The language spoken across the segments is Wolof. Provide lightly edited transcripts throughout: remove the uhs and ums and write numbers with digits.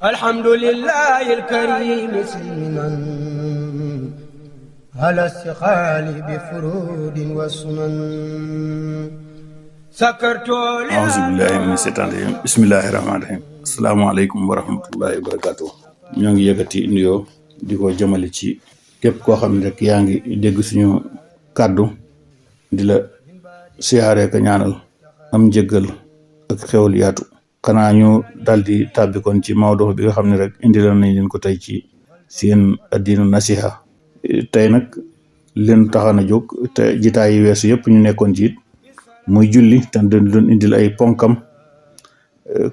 الحمد لله الكريم سلما على استقال بفرود وسنن سكرت أعوذ بالله من الشيطان الرجيم بسم الله الرحمن الرحيم السلام عليكم ورحمة الله وبركاته ñoo ngi yëkkati nuyoo di ko jëmale ci képp koo xam ne rek yaa ngi dégg suñu kàddu di la siyaare ka ñaanal am njëggal ak xewal yaatu xanaa ñu daldi tàbbi kon ci mawdu bi nga xam ne rek indi la nañ leen ko tey ci seen Addiinu Nasiha tey nag leen taxana jóg te jitaay yi weesu yëpp ñu nekkoon ci it muy julli te doon indil ay ponkam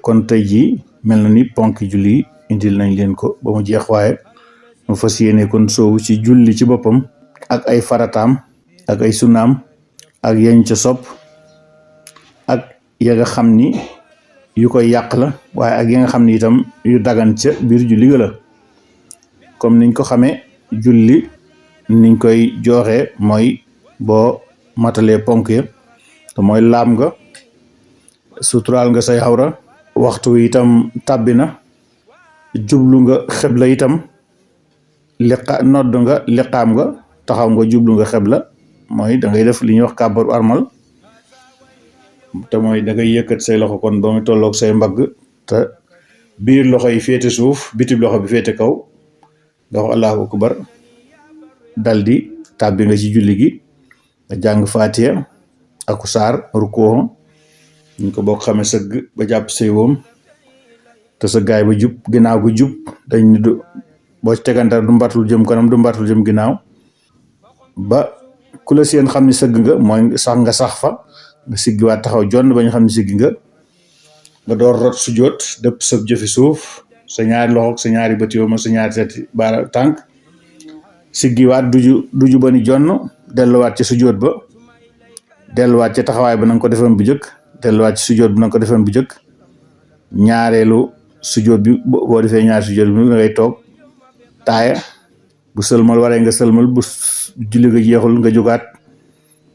kon tey jii mel na ni ponk julli indil nañ leen ko ba mu jeex waaye mu fas yéene kon soowu ci julli ci boppam ak ay farataam ak ay sunnaam ak yañ ca sopp ak ya nga xam ni yu koy yàq la waaye ak ya nga xam ni itam yu dagan ca biir julli ga la comme niñ ko xamee julli niñ koy joxe mooy boo matalee ponk ya te mooy laam nga suturaal nga say xawra waxtu wi itam tàbbi na jublu nga xebla itam nodd nga liqaam nga taxaw nga jublu nga xebla mooy da ngay def li ñuy wax kàbbaru armal te mooy da ngay yëkkat say loxo kon ba mu tolloog say mbagg te biir loxo yi féete suuf bitib loxo bi féete kaw nga wax allahu akbar daldi tàbbi nga ci julli gi nga jàng faatiya aku saar rukkoo ñu ko bokk xamee sëgg ba jàpp say woom te sa gaay ba jub ginnaaw gu jub dañ ni du boo ci tegantar du mbatul jëm kanam du mbatul jëm ginnaaw ba ku la seen xam ni sëgg nga mooy nga sax fa nga siggiwaat taxaw jonn ba ñu xam ne siggi nga door rot sujjóot dëpp sëb jëfi suuf sa ñaari loxo sa ñaari bët yoo ma sa ñaari seeti baara tànk siggiwaat duju ba ni jonn delluwaat ci sujjóot ba delluwaat ci taxawaay ba na nga ko defoon bu jëkk delluwaat ci sujjóot bi na nga ko defoon bu jëkk ñaareelu sujjóot bi boo defee ñaari sujjóot bi da ngay toog taaya bu sëlmal waree nga sëlmal bu julli nga jeexul nga jógaat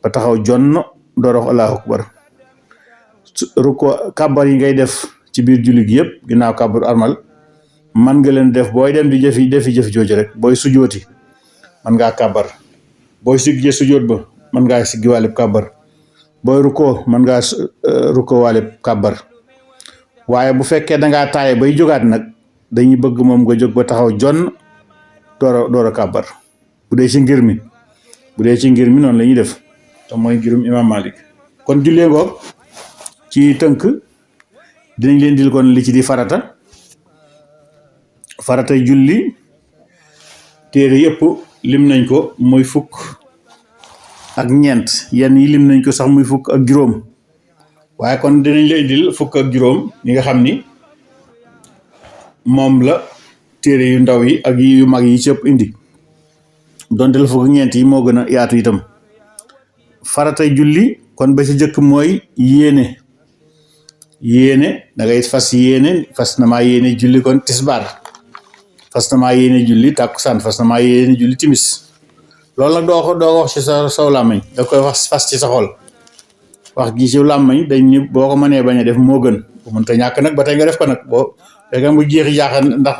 ba taxaw jonn door wax allahu akbar ruko kàbbar yi ngay def ci biir julli gi yëpp ginnaaw kàbbar armal man nga leen def booy dem di defi jëfi jooju rek booy sujjóoti man ngaa kàbbar booy siggi sujjóot ba man ngaa siggi wàlleb kàbbar booy ruko man ngaa ruko wàlleb kàbbar waaye bu fekkee dangaa taaye bay jógaat nag dañuy bëgg moom nga jóg ba taxaw jonn door a kàbbar bu dee ci ngir mi noonu la ñuy def te mooy ngirum imam Malik kon jullee ngoog ci tënk dinañ leen dil kon li ci di farata julli téere yëpp lim nañ ko muy fukk ak ñeent yenn yi lim nañ ko sax muy fukk ak juróom waaye kon dinañ la indil fukk ak juróom yi nga xam ni moom la téere yu ndaw yi ak yu mag yi ci ëpp indi donte la fukk ak ñeent yi moo gën a yaatu itam faratay julli kon ba ci jëkk mooy yéene da ngay fas na maa yéene julli kon tisbaar fas na maa yéene julli tàkkusaan fas na maa yéene julli timis loolu nag doo ko wax ci sa saw làmmiñ da koy wax fas ci sa xol wax gi ci làmmiñ dañ ni boo ko mënee bañ a def moo gën bu mënta ñàkk nag ba tey nga def ko nag boo fekkee mu jeexi jaaxal ndax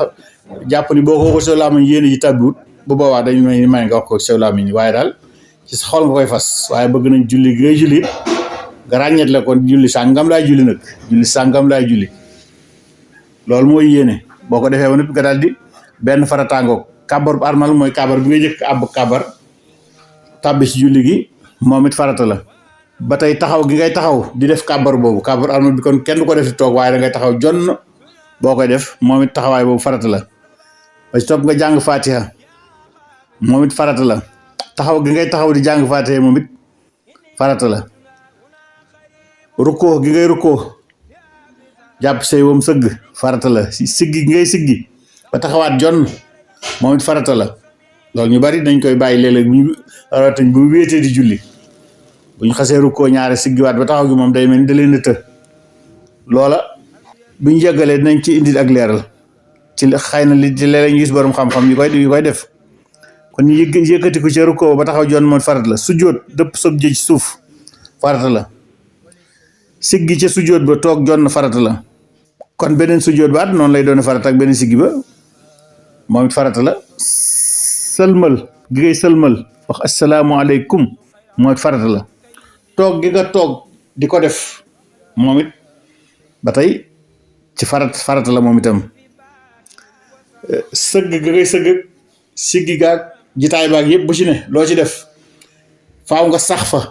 jàpp ni boo ko waxul sa làmmiñ yéene ji tàbbiwut bu boobaa dañ may nga wax ko sa làmmiñ waaye daal ci sa xol nga koy fas waaye bëgg nañ julli gi ngay julli nga ràññet la kon julli sàngam laay julli nag julli sàngam laay julli loolu mooy yéene boo ko defee ba noppi nga daal di benn farataangoog kàbbar bu armal mooy kàbbar bi nga jëkk àbb kàbbar tàbbi ci julli gi moom it farata la ba tey taxaw gi ngay taxaw di def kàbbar boobu kàbbar armal bi kon kenn du ko def di toog waaye da ngay taxaw jonn boo koy def moom it taxawaay boobu farata la ba ci topp nga jàng fatiha moom it farata la taxaw gi ngay taxaw di jàng fatiha moom it farata la rukkoo gi ngay rukkoo jàpp say woom sëgg farata la siggi gi ngay siggi ba taxawaat jonn moom it farata la loolu ñu bari dañ koy bàyyi léeg-léeg bu wéetee di julli bu ñu xasee rukkoo ñaare siggiwaat ba taxaw gi moom day mel ni da leen a të loola bu ñu yeggalee dinañ ci indi ak leeral ci xëy na li ci léeg-léeg ñu gis borom xam-xam yu koy def kon ñu yëkkati ko ci rukkoo ba taxaw jonn moom farata la sujjóot dëpp sob jëj suuf farata la siggi ca sujjóot ba toog jonn farata la kon beneen sujjóot baat noonu lay doon farata ak beneen siggi ba moom it farata la. sëlmal gi ngay sëlmal wax asalaamaaleykum moom it farata la. toog gi nga toog di ko def moom it ba tey ci farata la moom itam. sëgg gi ngay sëgg siggi gaag jitaay baag yëpp bu ci ne loo ci def faaw nga sax fa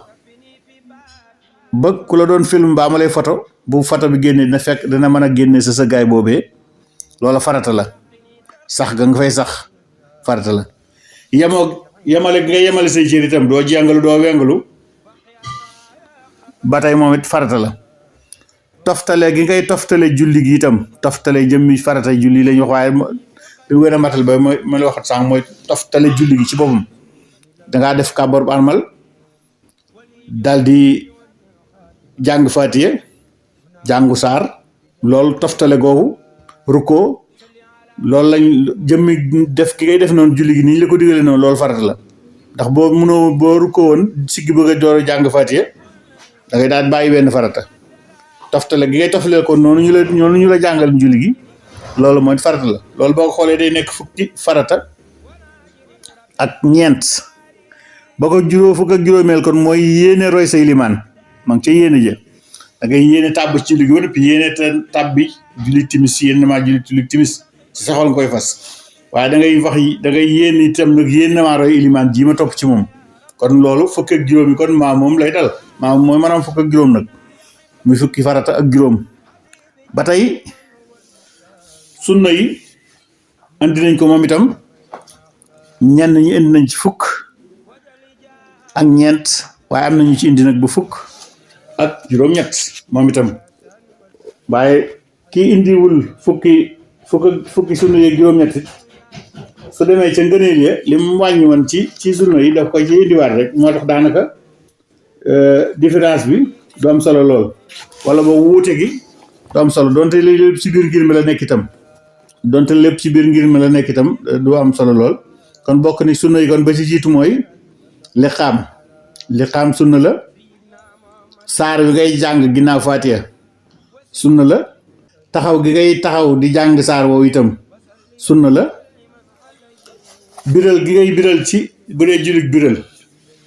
ba ku la doon film mbaa ma lay photo bu photo bi génnee dina fekk dina mën a génne sa gaay boobee loola farata la. sax ga nga fay sax farata la. yemale gi nga yemale say cër itam doo jàngalu doo wengalu ba tey moom it farata la. toftale gi ngay toftale julli gi itam toftale jëmmi farata julli lañu wax waaye lu gën a matal ba mooy ma la waxat sànq mooy toftale julli gi ci boppam dangaa def kàbbar bu armal dal di jàng fatiye jàngu saar loolu toftale googu rukkoo loolu lañ jëmmi def ki ngay def noonu julli gi nii la ko digalee noonu loolu farata la ndax boo rukkoo woon siggi bëgg a door a jàng fatiye da ngay daal bàyyi benn farata. toftale gi ngay toftale ko noonu ñu la jàngal julli gi loolu mooy farata la. loolu boo ko xoolee day nekk fukki farata ak ñeent boo ko fukk ak juróomeel kon mooy yéene roy say limaan ma ngi ca yéene ja da ngay yéene tàbb ci julli gi ba noppi yéene tàbbi julli timis yéene maa julli timis ci sa xol nga koy fas waaye da ngay yéene itam nag yéene maa roy limaan ji ma topp ci moom kon loolu fukk ak juróom yi kon maa moom lay dal maa mooy maanaam fukk ak juróom nag muy fukki farata ak juróom. ba tey sunna yi andi nañ ko moom itam ñenn ñi indi nañ ci fukk ak ñeent waaye am nañu ci indi nag bu fukk ak juróom-ñett moom itam waaye kii indiwul fukki sunna yeeg juróom-ñett su demee ca ngëneel ya li mu wàññi woon ci sunna yi daf koy ci indiwaat rek moo tax daanaka différence bi du am solo lool wala boo wuute gi du am solo donte lépp ci biir ngir mi la nekk itam du am solo lool kon bokk ni sunna yi kon ba ci jiitu mooy liqaam sunna la. saar bi ngay jàng ginnaaw Faatiha sunna la. taxaw gi ngay taxaw di jàng saar woowu itam sunna la. biral gi ngay biral ci bu dee jullit biral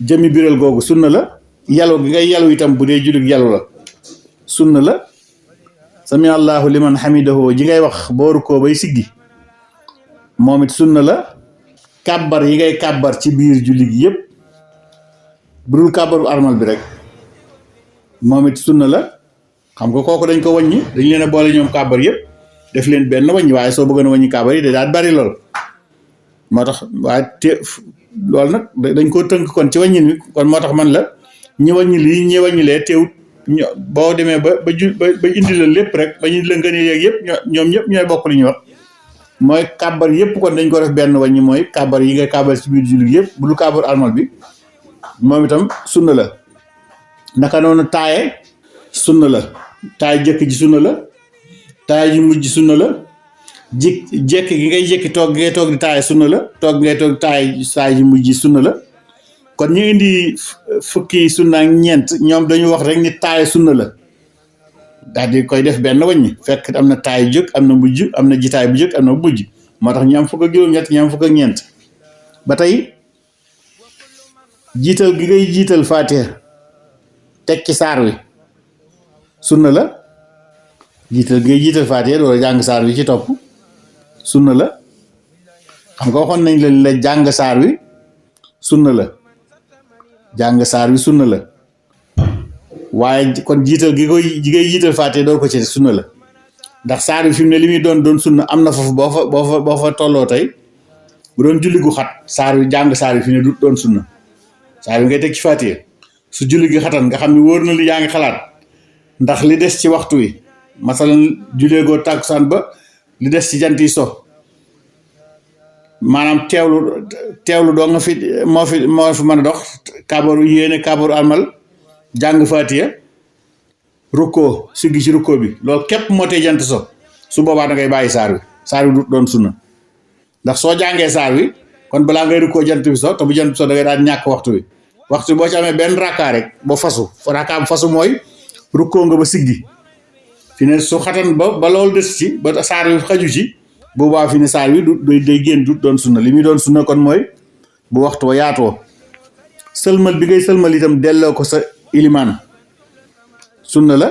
jëmi biral googu sunna la. yalu gi ngay yalu itam bu dee jullit yalu la sunna la. sami allahu liman hamidahu ji ngay wax booru koo bay siggi moom it sunna la. kàbbar yi ngay kàbbar ci biir julli gi yëpp bu dul kàbbaru armal bi rek moom it sunna la. xam nga kooku dañ ko wàññi dañ leen a boole ñoom kàbbar yëpp def leen benn wàññi waaye soo bëggoon a wàññi kàbbar yi da daal bari lool moo tax waaye loolu nag dañ koo tënk kon ci wàññin wi kon moo tax man la ñi wàññi lii ñi wàññilee teewut boo demee ba indi la lépp rek ba ñu la ngën yeeg yëpp ñoom ñëpp ñooy bokk li ñuy wax mooy kàbbar yëpp kon dañ ko def benn wàññi mooy kàbbar yi ngay kàbbar ci biir julli yëpp bu dul kàbbar armal bi moom itam sunna la. naka noonu taaye sunna la. taay jëkk ji sunna la. taay ji mujj sunna la. jekk gi ngay jekki toog gi ngay toog di taaye sunna la. toog gi ngay toog taay ji mujj sunna la. kon ñu indi fukki sunna ak ñeent ñoom dañu wax rek ni taaye sunna la daal di koy def benn wàññi fekk am na taay jëkk am na mujj am na jitaay bu jëkk am na bu mujj moo tax ñu am fukk ak juróom-ñett ñu am fukk ak ñeent. ba tey jiital gi ngay jiital Faatiha teg ci saar wi sunna la. jiital gi ngay jiital Faatiha doo jàng saar wi ci topp sunna la. xam nga waxoon nañ la jàng saar wi sunna la. jàng saar wi sunna la waaye kon jiital gi ngay jiital Faatiha door ko ci sunna la ndax saar wi fi mu ne li muy doon sunna am na foofu boo fa tolloo tey bu doon julli gu xat saar wi jàng saar wi fi ne du doon sunna saar wi ngay teg ci Faatiha su julli gi xatan nga xam ne wóor na li yaa ngi xalaat ndax li des ci waxtu wi masalan jullee goo tàkkusaan ba li des ci jant yi so maanaam teewlu doo nga fi moo fi mën a dox kàbbaru yéene kàbbaru almal jàng Faatiha rukkoo siggi ci rukkoo bi loolu képp moo tee jant so su boobaa da ngay bàyyi saar wi du doon sunna ndax soo jàngee saar wi kon balaa ngay rukkoo jant bi so te bu jant bi so da ngay daal ñàkk waxtu wi boo ci amee benn rakkaa rek boo fasu rakkaa bu fasu mooy rukkoo nga ba siggi fi ne su xatan ba loolu des ci ba saar wi xaju ci boobaa fi ne saar wi du day génn du doon sunna li muy doon sunna kon mooy bu waxtu wa yaatoo sëlmal bi ngay sëlmal itam delloo ko sa ilimaan sunna la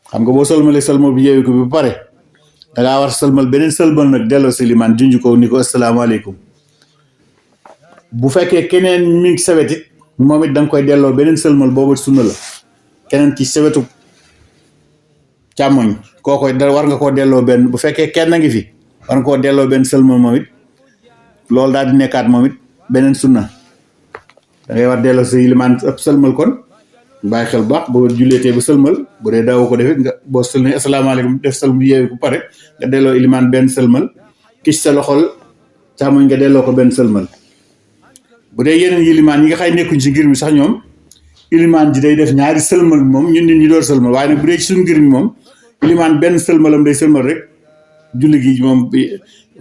xam nga boo sëlmalee sëlmal bi yeewu ko bi ba pare dangaa war sëlmal beneen sëlmal nag delloo sa ilimaan junj ko ni ko asalaamaaleykum bu fekkee keneen mi ngi sawet it moom it da nga koy delloo beneen sëlmal boobu sunna la keneen ci sawetu càmmoñ kookoy da war nga koo delloo benn bu fekkee kenn ngi fi war nga koo delloo benn sëlmal moom it loolu daal di nekkaat moom it beneen sunna da ngay war delloo sa ilimaan ëpp sëlmal kon bàyyi xel bu baax boo julleetee ba sëlmal bu dee daaw ko defit nga boo sëlmal asalaamaaleykum def sëlmal yeewu bu pare nga delloo ilimaan benn sëlmal ki sa loxol càmmoñ nga delloo ko benn sëlmal bu dee yeneen ilimaan yi nga xay nekkuñ ci ngir mi sax ñoom ilimaan ji day def ñaari sëlmal moom ñun nit ñi door sëlmal waaye nag bu dee ci suñu ngir mi moom ilimaan benn sëlmalam day sëlmal rek julli gi moom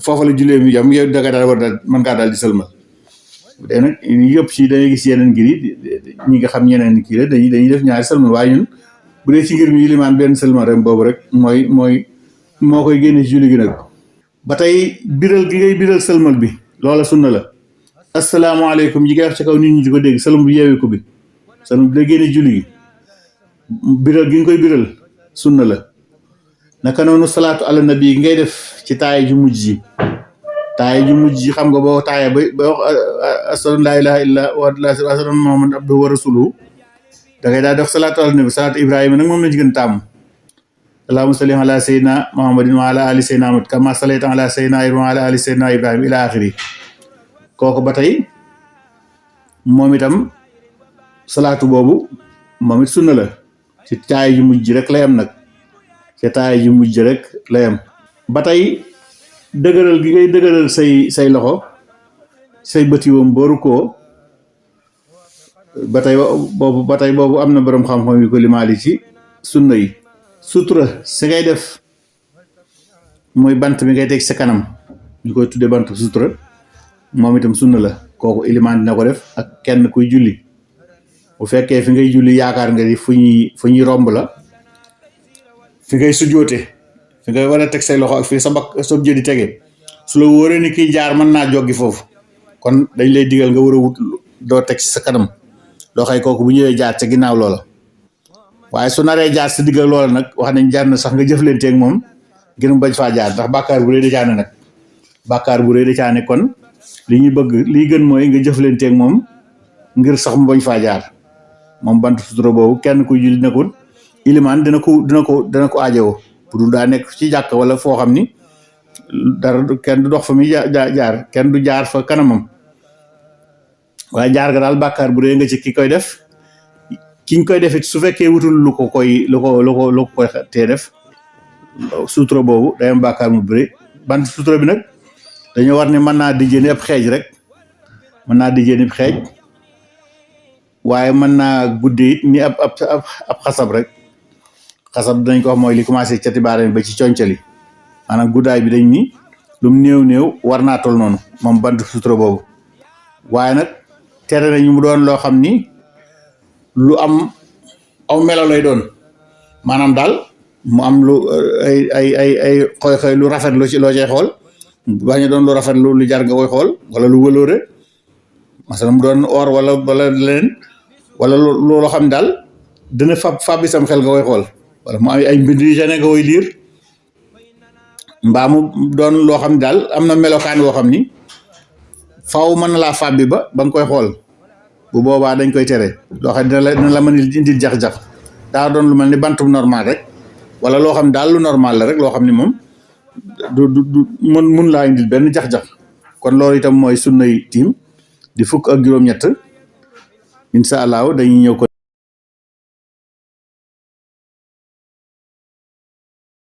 foofa la jullee mi jam yow danga daal war daal mën ngaa daal di sëlmal bu dee nag yëpp ci dangay gis yeneen ngir yi ñi nga xam ñeneen kii la dañuy def ñaari sëlmal waaye ñun bu dee ci ngir mi ilimaan benn sëlmal rek boobu rek moo koy génne ci julli gi nag ba tey biral gi ngay biral sëlmal bi loola sunna la asalaamaaleykum yi ngay wax ci kaw nit ñi di ko dégg sëlmal bu yeewee ko bi sëlmal bi day génne julli gi biral gi nga koy biral sunna la naka noonu salaatu ala nabi ngay def ci taaya ju mujj ji xam nga boo taaya ba wax ashhadu an laa ilaaha illa wa ashhadu anna muhammadan abduhu wa rasuluhu da ngay daal def salaatu ala nabi salaatu ibrahima nag moom lañ ci gën tàmm allahumma salli ala sayyidina muhammadin wa ala ali sayyidina muhammad kama sallayta ala sayyidina ibrahima wa ala ali sayyidina ibrahima ila axiri kooku ba tey moom itam salaatu boobu moom it sunna la ci taaya ju mujj rek la yam nag ci taaya ju mujj rek la yam ba tey dëgëral gi ngay dëgëral say loxo say bëti woom booru koo ba tey boobu am na borom xam-xam yu ko limaali ci sunna yi sutura si ngay def mooy bant bi ngay teg sa kanam ñu koy tuddee bant sutura moom itam sunna la kooku ilimaan dina ko def ak kenn kuy julli bu fekkee fi ngay julli yaakaar nga ni fu ñuy romb la fi ngay sujjoote fi ngay war a teg say loxo ak fii sa jë di tege su la wóoree ni kii jaar mën naa joggi foofu kon dañ lay digal nga war a wut doo teg ci sa kanam loo xëy kooku bu ñëwee jaar ca ginnaaw loola waaye su naree jaar sa diggal loola nag wax nañ jaar na sax nga jëflanteeg moom ngir mu bañ faa jaar ndax bàkkaar bu rëy da caane nag bàkkaar bu rëy da caane kon li ñuy bëgg liy gën mooy nga jëflanteeg moom ngir sax mu bañ faa jaar moom bant sutura boobu kenn ku julli nekkul ilimaan dina ko aajowoo pour daa nekk ci jàkk wala foo xam ni dara kenn du dox fa muy jaar kenn du jaar fa kanamam waaye jaar ga daal bàkkaar bu rëy nga ci ki koy def ki ñu koy def it su fekkee wutul lu ko koy tee def sutura boobu day am bàkkaar mu bëri bant sutura bi nag dañoo war ne mën naa dijjee ni ab xeej rek waaye mën naa guddee it ni ab xasab rek xasab dinañ ko wax mooy li commencé cati baaraam ba ci concali maanaam guddaay bi dañ ni lu mu néew war naa tol noonu moom bant sutura boobu waaye nag tere nañu mu doon loo xam ni lu am aw melo lay doon maanaam daal mu am lu ay xoy lu rafet loo cay xool bañ a doon lu rafet lu jar nga koy xool wala lu wëloore masalan mu doon or wala leneen wala looloo xam daal dina fab sam xel nga koy xool wala mu am ay mbind yu nga koy liir mbaa mu doon loo xam daal am na melokaan woo xam ni faaw mën na laa fàbbi ba nga koy xool bu boobaa dañ koy tere loo xam dina la mën a indil jax-jax daa doon lu mel ni bantu normal rek wala loo xam daal lu normal la rek loo xam ni moom du mun laa indil benn jax-jax kon loolu itam mooy sunnay tiim di fukk ak juróom-ñett incha allahu dañuy ñëw ko